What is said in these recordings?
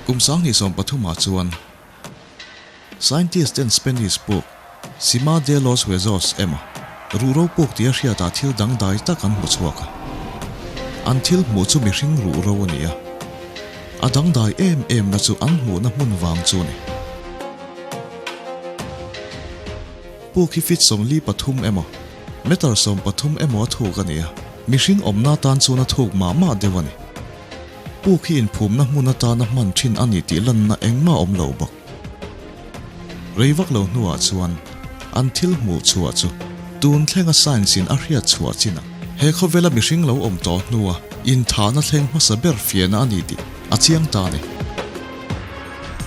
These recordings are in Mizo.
Kum 2013 ah chuan scientist ten Spanish puk Sima de los Huesos emaw ruhro puk tia hriatah thil dangdai tak an hmu chhuak a. An thil hmuh chu mihring ruhro a ni a, a dangdai em em na chu an hmuhna hmun vang chu a ni. Puk hi feet 43 emaw, meter 13 emaw a thuk a ni a, mihring awmna atan chuan a thuk mah mah deuh a ni. Puk hi inphumna hmun atana hman thin a ni tih lanna engmah a awm lo bawk. Rei vak lo hnuah chuan an thil hmuh chhuah chu tun thlenga science in a hriat chhuah chin a. He khawvela mihring lo awm tawh hnua inthahna thleng hmasa ber fiahna a ni tih a chiang ta a ni.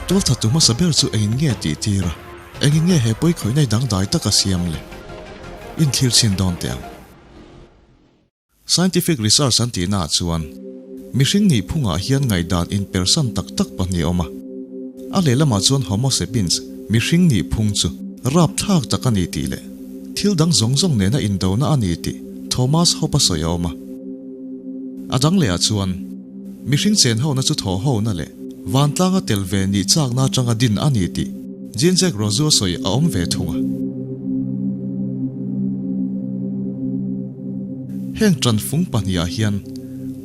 Tualthattu hmasa ber chu engin nge tih tir a, engin nge he pawikhawih nei dangdai taka siam le? Inthlir chhin dawn teh ang. Scientific research an tihnaah chuan mihring nih phungah hian ngaihdan inpersan tak tak pahnih a awm a. A lehlamah chuan Homo sapiens mihring nih phung chu rapthlak tak a ni tih leh thil dang zawng zawng nena indona a ni tih Thomas Hobbes a sawi a awm a. A dang lehah chuan mihring chenhona chu thawhhona leh vantlanga tel ve nih chakna atanga din a ni tih Jean-Jacques Rousseau a sawi a awm ve thung a. Heng tanfung pahnihah hian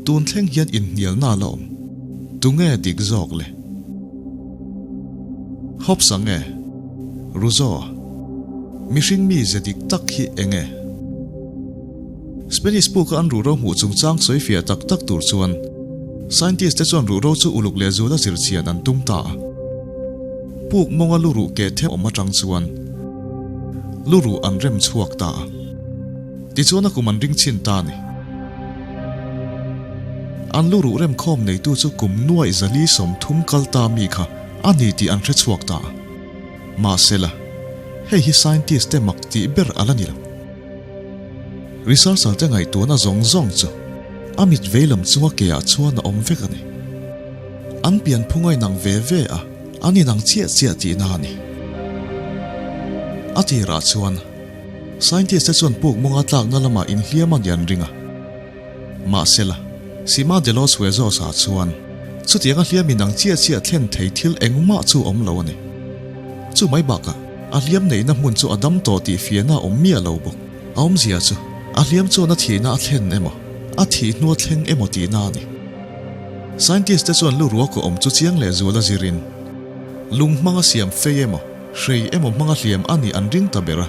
tun thleng hian inhnialna a la awm. Tunge dik zawk le? Hobbes a nge? Rousseau a? Mihring mi ze dik tak hi eng nge? Spanish puka an ruhro hmuh chungchang sawifiah tak tak tur chuan scientist te chuan ruhro chu uluk leh zula zirchian an tum ta a. Puk mawnga luruh keh them awm atang chuan luruh an rem chhuak ta a. Tichuan a kum an ring chhin ta a ni. An luruh remkhawm neitu chu kum nuaih 430 kal ta mi kha a ni tih an hre chhuak ta a. Mahsela, hei hi scientist te mak tih ber a la ni lo. Researcher te ngaihtuahna zawng zawng chu a mit veilam chunga ke ah chuan a awm vek a ni. An pianphung a inang ve ve a, an inang chiah chiah tihna a ni. A tirah chuan scientist te chuan puk mawnga tlakna lamah inhliam a ni an ring a. Mahsela, Sima de los Huesos ah chuan chutianga hliam inang chiah chiah thlen thei thil engmah chu awm lo a ni. Chu mai bakah a hliam neihna hmun chu a dam tawh tih fiahna a awm miah lo bawk. A awmzia chu a hliam chuan a thihna a thlen emaw, a thih hnu a thleng emaw tihna a ni. Scientist te chuan lu ruak awm chu chiang leh zual a zirin lung hmanga siam fei emaw, hrei emaw hmanga hliam a nih an ring ta ber a,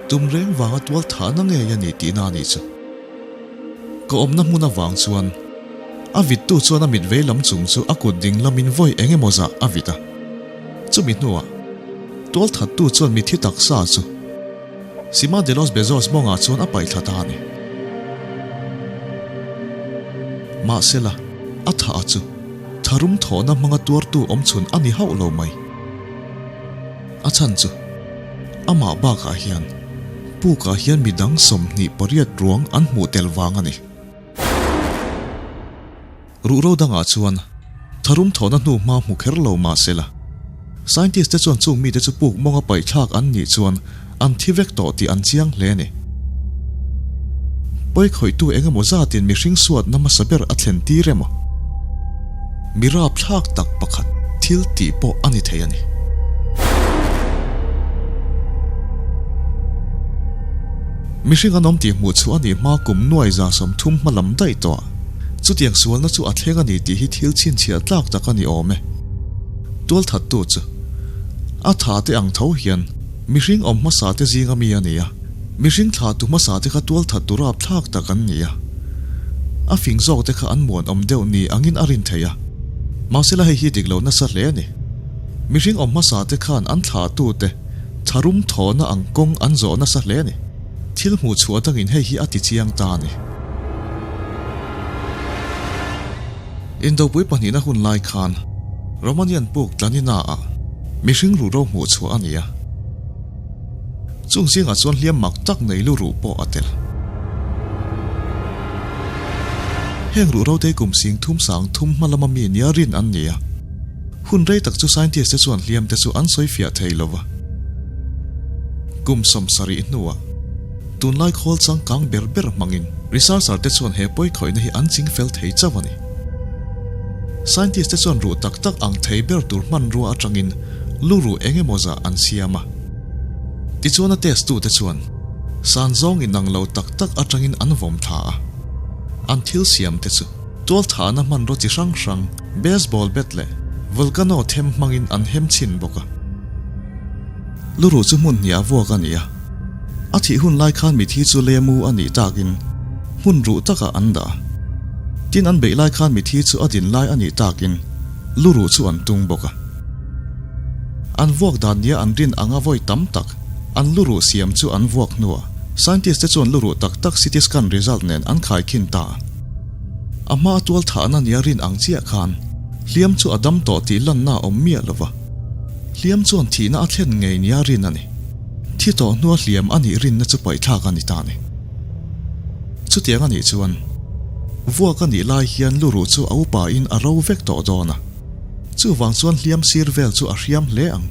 tum reng vanga tual thahna ngei a ni tihna a nih chu. Ka awmna hmun avang chuan a vittu chuan a mit vei lam chung chu a kut ding lamin vawi eng emaw zah a vit a. Chumi hnuah tualthattu chuan mithi taksa chu Sima de los Bezos mawngah chuan a paih thla ta a ni. Mahsela, a tha a chu tharum thawhna hmanga tuartu awmchhun a ni hauh lo mai. A chhan chu amah bakah hian pukah hian midang 28 ruang an hmuh tel vang a ni. Ruhro dangah chuan tharum thawhna hnu hma hmu kher lo mah sela, scientist te chuan chung mite chu puk mawnga paihthlak an nih chuan an thi vek tawh tih an chiang hle a ni. Pawikhawihtu eng emaw zatin mihring suatna hmasa ber a thlen tir emaw? Mi rapthlak tak pakhat thil tih pawh a ni thei a ni. Mihring an awm tih hmuh chhuah a nih hma kum nuai 30 hma lam daih tawh a, chutiang sualna chu a thleng a ni tih hi thil chhinchhiah tlak tak a ni awm e. Tualthattu chu a tha te ang tho hian mihring awm hmasa te zinga mi a ni a, mihring thla tu hmasa te kha tualthattu rapthlak tak an ni a, a fing zawk te kha an muanawm deuh ni angin a rin theih a, mahsela hei hi dik lo nasa hle a ni. Mihring awm hmasa te khan an thla tu te tharum thawhna ang kawng an zawh nasa hle a ni. Thil hmuh chhuah dangin hei hi a ti chiang ta a ni. Indopui pahnihna hun lai khan Romanian puk Tlanina ah mihring ruhro hmuh chhuah a ni a. Chung zingah chuan hliam mak tak nei lu ruh pawh a tel. Heng ruhro te kum 33,000 hma lama mi nia rin an ni a. Hun rei tak chu scientist te chuan hliam te chu an sawi fiah thei lo va. Kum 70 hnuah tunlai khawl changkang ber ber hmangin researcher te chuan he pawikhawihna hi an ching fel thei chauh a ni. Scientist te chuan ruh tak tak ang thei ber tur hmanrua atangin lu ruh eng emaw zah an siam a. Tichuan a test tute chuan san zawng inang lo tak tak atangin an vawm thla a. An thil siam te chu tualthahna hmanraw chi hrang hrang, baseball bat leh volcano them hmangin an hem chhin bawk a. Lu ruh chu hmun hniah vuak a ni a. A thih hun lai khan mithi chu lemu a nih takin hmun ruh takah an dah a. Tin an beih lai khan mithi chu a din lai a nih takin lu ruh chu an tung bawk a. An vuak dan nia an rin anga vawi tam tak an lu ruh siam chu an vuak hnuah scientist te chuan lu ruh tak tak CT scan result nen an khaikhin ta a. A hma tual thahna nia rin ang chiah khan hliam chu a dam tawh tih lanna a awm miah lo va. Hliam chuan thihna a thlen ngei nia rin a ni. Thi tawh hnua hliam a nih rinna chu paihthlak a ni ta ni. Chutiang a nih chuan, vuak a nih lai hian lu ruh chu a upa in a ro vek tawh dawn a. Chuvang chuan hliam sir vel chu a hriam hle ang.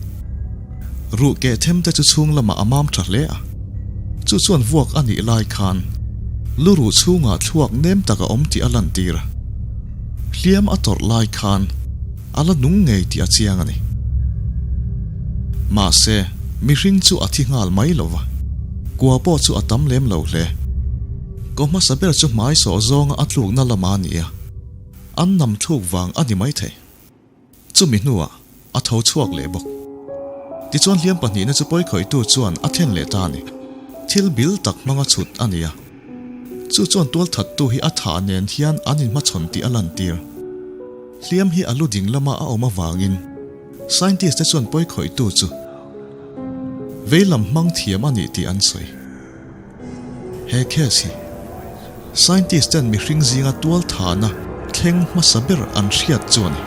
Ruh keh them te chu chhung lamah a mam tha hle a. Chu chuan vuak a nih lai khan lu ruh chhungah thluak nem tak a awm tih a lantir a. Hliam a tawrh lai khan A la nung ngei tih a chiang a ni. Mahse, mihring chu a thi nghal mai lo va, kua pawh chu a tam lem lo hle. Kaw hmasa ber chu hmai sawh zawnga a tlukna lama a ni a, an nam thluk vang a ni maithei. Chumi hnuah a tho chhuak leh bawk. Tichuan hliam pahnihna chu pawikhawihtu chuan a thlen leh ta a ni. Thil bil tak hmanga chhut a ni a. Chu chuan tualthattu hi a thah nen hian an inhmachhawn tih a lantir. Hliam hi a lu ding lama a awm avangin scientist te chuan pawikhawihtu chu veilam hmang thiam a nih tih an sawi. He case hi scientist ten mihring zinga tualthahna thleng hmasa ber an hriat chu a ni.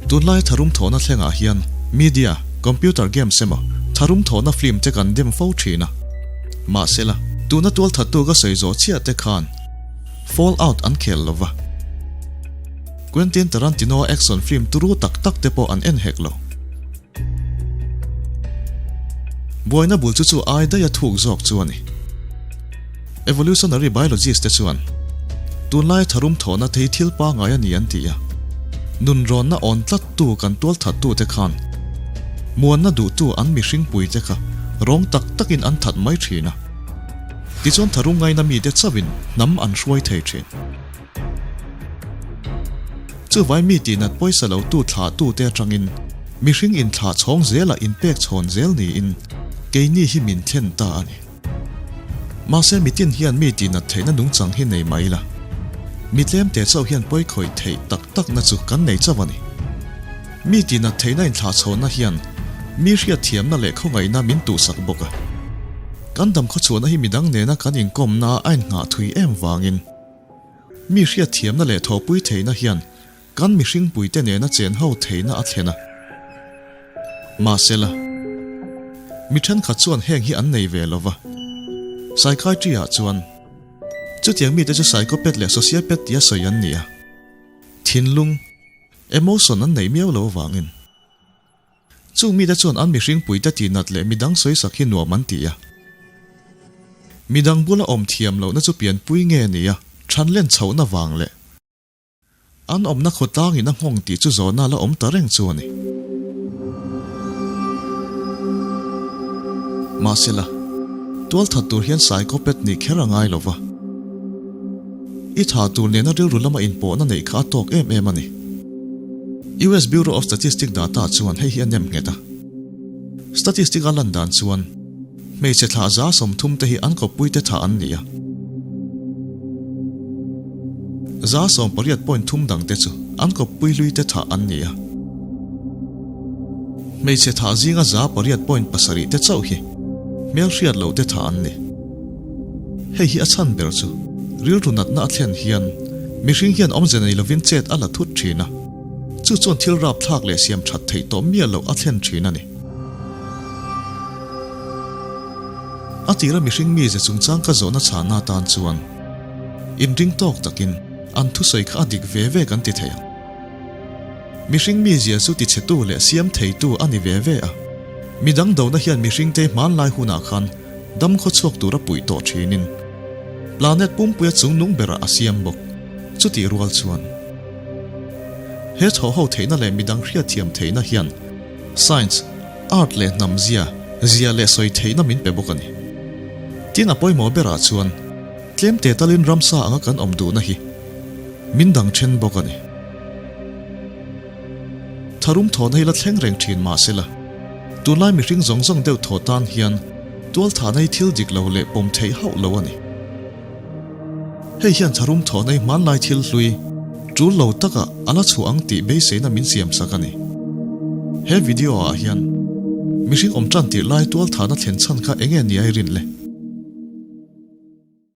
Tunlai tharum thawhna thlengah hian media, computer games emaw tharum thawhna film te kan dem fo thin a. Mahsela, tuna tualthattu ka sawi zawh chiah te khan Fallout an khel lo va. Quentin Tarantino-a action film turu tak tak te pawh an en hek lo. Buaina bul chu chu ai daih a thuk zawk chu a ni. Evolutionary biologist te chuan tunlai tharum thawhna thei thil pangai a ni an ti a. Nunrawnna awn tlattu kan tualthattu te khan muanna duhtu an mihringpui te kha rawng tak takin an that mai thin a. Tichuan tharum ngaina mite chauhin hnam an hruai thei thin. Chuvai mi tihnat pawisa lo tu thlah tu te atangin mihring inthlah chhawng zelah inpek chhawn zel niin keini hi min thlen ta a ni. Mahse mitin hian mi tihnat theihna nungchang hi nei mai la, mi tlemte chauh hian pawikhawih theih tak takna chu kan nei chauh a ni. Mi tihnat theihna inthlah chhawnna hian mi hriatthiamna leh khawngaihna min tuhsak bawk a. Kan dam khawchhuahna hi midang nena kan inkawmna a innghah thui em vangin mi hriatthiamna leh thawhpui theihna hian kan mihringpuite nena chen ho theihna a thlen a. Mahsela, mi thenkhat chuan heng hi an nei ve lo va. Psychiatry-ah chuan chutiang mite chu psychopath leh sociopath tia sawi an ni a. Thinlung, emotion an nei miau lo avangin. Chung mite chuan an mihring puite tihnat leh midang sawisak hi nuam an ti a. Midang bula awm thiam lohna chu pianpui nge ni a, thanlen chhohna vang leh an awmna khawtlangin a nghawng tih chu zawhna la awm ta reng chu a ni. Mahsela, tualthat tur hian psychopath nih kher a ngai lo va. I tha tur nena rilru lama inpawhna neih kha a tawk em em a ni. US Bureau of Statistic data chuan hei hi a nem nghet a. Statistic a lan dan chuan hmeichhe thlah 30 te hi an kawppuite thah an ni a. 18.3 dangte chu an kawppui hluite thah an ni a. Hmeichhe thah zinga 8.7 te chauh hi hmelhriat loh te thah an ni. Hei hi a chhan ber chu rilru natna a thlen hian mihring hian awmze nei lovin chet a la thut thin a, chu chuan thil rapthlak leh siam that theih tawh miah loh a thlen thin a ni. A tira mihring mize chungchang ka zawhna chhahna atan chuan inring tawk takin an thusawi kha a dik ve ve kan ti thei ang. Mihring mizia chu tichhetu leh siam theitu a ni ve ve a, midang dona hian mihringte hmanlai hunah khan dam khaw chhuak tura puih tawh thinin planet pumpuia chungnung berah a siam bawk. Chutih rual chuan he thawh ho theihna leh midang hriatthiam theihna hian science, art leh hnam zia, zia leh sawi theihna min pe bawk a ni. Tin a pawimawh berah chuan tlem te talin ramsa anga kan awm duhna hi min dang then bawk a ni. Tharum thawhna hi la thleng reng thin mahsela, tunlai mihring zawng zawng deuh thawh tan hian tualthahna hi thil dik lo leh pawm theih hauh lo a ni. Hei hian tharum thawhna hi hmanlai thil hlui, tul lo takah a la chhuah ang tih beiseina min siam sak a ni. He video ah hian mihring awm tan tirh lai tualthahna thlen chhan kha enge ni ai rin le?